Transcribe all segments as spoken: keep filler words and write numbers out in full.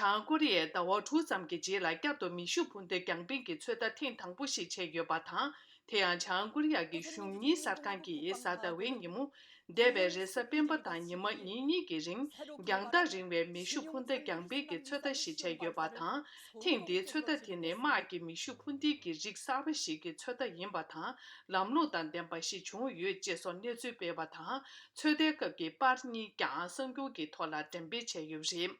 བྱང་ཀོ་རི་ཡས་ཟླ་བ་དྲུག་ཙམ་གྱི་རྗེས་ལ་བསྐྱར་དུ་མེ་ཤུགས་འཕུར་མདའ་རྒྱང་འཕེན་གྱི་ཚོད་ལྟ་ཐེངས་དང་པོ་ཞིག་བྱས་ཡོད་པ་དང་། དེ་ཡང་བྱང་ཀོ་རི་ཡ་གི་གཞུང་གཉེར་གསར་ཁང་གིས་གཟའ་ཟླ་བའི་ཉིན་མོ། འདས་པའི་རེས་གཟའ་སྤེན་པ་དང་ཉི་མ་ཉིན་གཉིས་ཀྱི་རིང་། རྒྱང་ཐག་རིང་བའི་མེ་ཤུགས་འཕུར་མདའ་རྒྱང་འཕེན་གྱི་ཚོད་ལྟ་ཞིག་བྱས་ཡོད་པ་དང་། ཐེངས་འདིའི་ཚོད་ལྟ་དེ་ནི་དམག་གི་མེ་ཤུགས་འཕུར་མདེལ་གྱི་རིགས་གསར་པ་ཞིག་གི་ཚོད་ལྟ་ཡིན་པ་དང་། ལམ་ལྷོང་དང་ལྡན་པ་ཞིག་བྱུང་ཡོད་ཅེས་སོགས་གནས་ཚུལ་སྤེལ་བ་དང་། ཚོད་ལྟའི་སྐབས་ཀྱི་པར་གཉིས་ཀྱང་གསར་འགྱུར་གྱི་ཐོག་ལ་འགྲེམས་སྤེལ་བྱས་ཡོད་པ་རེད།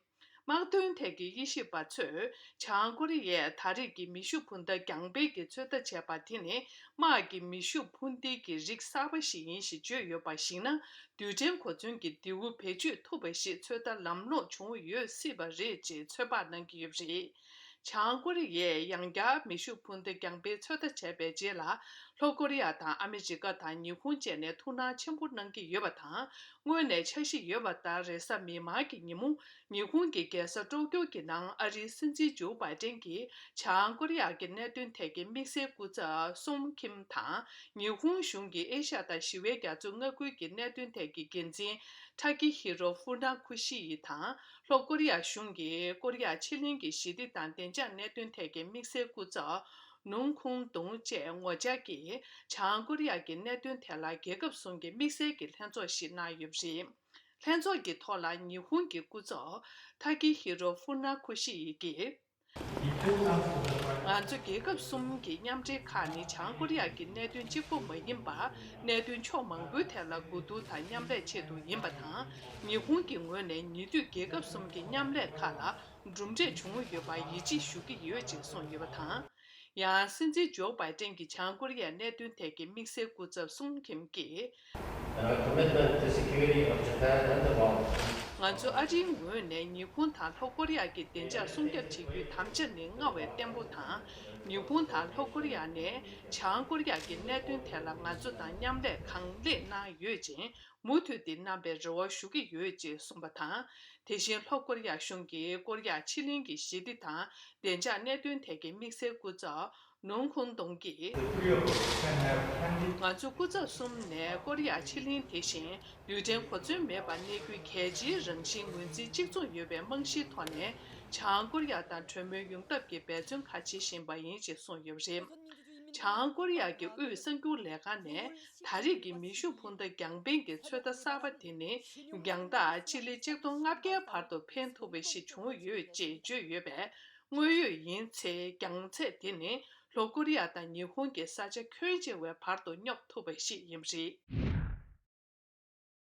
དམག་དོན་ཐད་ཀྱི་དབྱེ་ཞིབ་པ་ཚོས། བྱང་ཀོ་རི་ཡས་ད་རེས་ཀྱི་མེ་ཤུགས་འཕུར་མདའ་རྒྱང་འཕེན་གྱི་ཚོད་ལྟ་བྱས་པ་དེ་ནི། དམག་གི་མེ་ཤུགས་འཕུར་མདེལ་གྱི་རིགས་གསར་པ་ཞིག་ཡིན་ཞེས་བརྗོད་ཡོད་པར་གཞིགས་ན། རྡུལ་ཕྲན་གོ་མཚོན་གྱི་མདེའུ་བེད་སྤྱོད་ཐུབ་པ་ཞིག་ཚོད་ལྟ་ལམ་ལྷོང་བྱུང་ཡོད་སྲིད་པ་རེད་ཅེས་ཚོད་དཔག་གནང་གི་ཡོད་པ་རེད། བྱང་ཀོ་རི་ཡས་ཡང་བསྐྱར་མེ་ཤུགས་འཕུར་མདའ་རྒྱང་འཕེན་ཚོད་ལྟ་བྱས་པའི་རྗེས་ལ། ལྷོ་ཀོ་རི་ཡ་དང་ཨ་མི་རི་ཀ་དང་ཉི་ཧོང་བཅས་ནས་ཐུགས་སྣང་ཆེན་པོ་གནང་གི་ཡོད་པ་དང་། སྔོན་ནས་འཆར་གཞི་ཡོད་པ་ལྟར་རེས་གཟའ་མིག་དམར་གྱི་ཉིན་མོ། ཉི་ཧོང་གི་རྒྱལ་ས་ཀྲོ་ཀྱོ་གི་ནང་ཨ་རིའི་སྲིད་འཛིན་ཇོ་བྷའི་ཏན་གྱིས་བྱང་ཀོ་རི་ཡ་གི་གནད་དོན་ཐད་ཀྱི་དམིགས་བསལ་སྐུ་ཚབ་སུང་ཁིམ་དང་། ཉི་ཧོང་གཞུང་གི་ཨེ་ཤ་ཡ་དང་ཞི་བའི་རྒྱ་མཚོའི་མངའ་ཁུལ་གྱི་གནད་དོན་ཐད་ཀྱི་འགན་འཛིན་ཐ་ཀི་ཧི་རོ་ཧྥུ་ན་ཁུ་ཤི་ཡི་དང་། ལྷོ་ཀོ་རི་ཡ་གཞུང་གིས་ཀོ་རི་ཡ་ཕྱེད་གླིང་གི་ཞི་བདེ་དང་བདེ་འཇགས་གནད་དོན་ཐད་ཀྱི་དམིགས་བསལ་སྐུ་ཚབ་ནུང་ཁུང་ཏུང་བཅས་ངོ་བཅར་གྱིས། བྱང་ཀོ་རི་ཡ་གི་གནད་དོན་ཐད་ལ་རྒྱལ་ཁབ་གསུམ་གྱི་དམིགས་བསལ་གྱི་ལྷན་ཚོགས་ཤིག་གནང་ཡོད་པ་རེད། ལྷན་ཚོགས་ཀྱི་ཐོག་ལ་ཉི་ཧོང་གི་སྐུ་ཚབ་ཐ་ཀི་ཧི་རོ་ཧྥུ་ན་ཁུ་ཤི་ཡི་གིས། ང་ཚོ་རྒྱལ་ཁབ་གསུམ་གྱི་མཉམ་འབྲེལ་ཁག་ནི་བྱང་ཀོ་རི་ཡ་གི་གནད་དོན་གཅིག་པོ་མ་ཡིན་པར། གནད་དོན་ཕྱོགས་མང་པོའི་ཐད་ལ་གོ་བསྡུར་དང་མཉམ་ལས་ཆེད་དུ་ཡིན་པ་དང་། ཉི་ཧོང་གི་ངོས་ནས་ཉེ་དུས་རྒྱལ་ཁབ་གསུམ་གྱི་མཉམ་ལས་ཁག་ལ་གྲུབ་འབྲས་བྱུང་ཡོད་པར་ཡིད་ཆེས་ཞུ་གི་ཡོད་ཅེས་གསུངས་ཡོད་པ་དང་། ཡང་སྲིད་འཛིན་ཇོ་བྷའི་ཏན་གྱིས་བྱང་ཀོ་རི་ཡའི་གནད་དོན་ཐད་ཀྱི་དམིགས་བསལ་སྐུ་ཚབ་སུང་ཁིམ་གྱིས། And our commitment to security of Japan and the world. ང་ཚོ་ཨ་རིའི་ངོས་ནས་ཉི་ཧོང་དང་ལྷོ་ཀོ་རི་ཡ་གི་བདེ་འཇགས་སྲུང་སྐྱོབ་བྱེད་རྒྱུའི་དམ་བཅའ་ནི་སྔར་བས་བརྟན་པོ་དང་། ཉི་ཧོང་དང་ལྷོ་ཀོ་རི་ཡ་ནས་བྱང་ཀོ་རི་ཡ་གི་གནད་དོན་ཐད་ལ་ང་ཚོ་དང་མཉམ་ལས་གང་ལེགས་གནང་ཡོད་ཅིང་། མུ་མཐུད་དེ་གནང་པའི་རེ་བ་ཞུ་གི་ཡོད་ཅེས་གསུངས་པ་དང་། དེ་བཞིན་ལྷོ་ཀོ་རི་ཡ་གཞུང་གིས་ཀོ་རི་ཡ་ཕྱེད་གླིང་གི་ཞི་བདེ་དང་བདེ་འཇགས་གནད་དོན་ཐད་ཀྱི་དམིགས་བསལ་སྐུ་ཚབ། ནུང་ཁུང་ཏུང་གིས། ང་ཚོ་སྐུ་ཚབ་གསུམ་ནས་ཀོ་རི་ཡ་ཕྱེད་གླིང་དེ་བཞིན་རྡུལ་ཕྲན་གོ་མཚོན་མེད་པར་གནས་རྒྱུའི་གལ་ཆེའི་རང་བཞིན་ངོས་འཛིན་གཅིག་མཚུངས་ཡོད་པའི་རྨང་གཞིའི་ཐོག་ནས་བྱང་ཀོ་རི་ཡ་དང་གྲོས་མོལ་ཡོང་ཐབས་ཀྱི་འབད་བརྩོན་ཁག་བྱེད་བཞིན་པ་ཡིན་ཞེས་གསུངས་ཡོད་པ་རེད། བྱང་ཀོ་རི་ཡ་གི་དབུས་གསར་འགྱུར་ལས་ཁང་ནས་ད་རེས་ཀྱི་མེ་ཤུགས་འཕུར་མདའ་རྒྱང་འཕེན་གྱི་ཚོད་ལྟ་གསར་པ་དེ་ནི་རྒྱང་ཐག་སྤྱི་ལེ་ཆིག་སྟོང་ལྔ་བརྒྱའི་བར་དུ་འཕེན་ཐུབ་པ་ཞིག་བྱུང་ཡོད་ཅེས་བརྗོད་ཡོད་པས། དངོས་ཡོད་ཡིན་ཚེ་རྒྱང་ཚད་དེ་ནི་ལྷོ་ཀོ་རི་ཡ་དང་ཉི་ཧོང་གི་ས་ཆ་ཁྱོན་ཆེ་བའི་བར་དུ་སྙོབ་ཐུབ་པ་ཞིག་ཡིན་པ་རེད།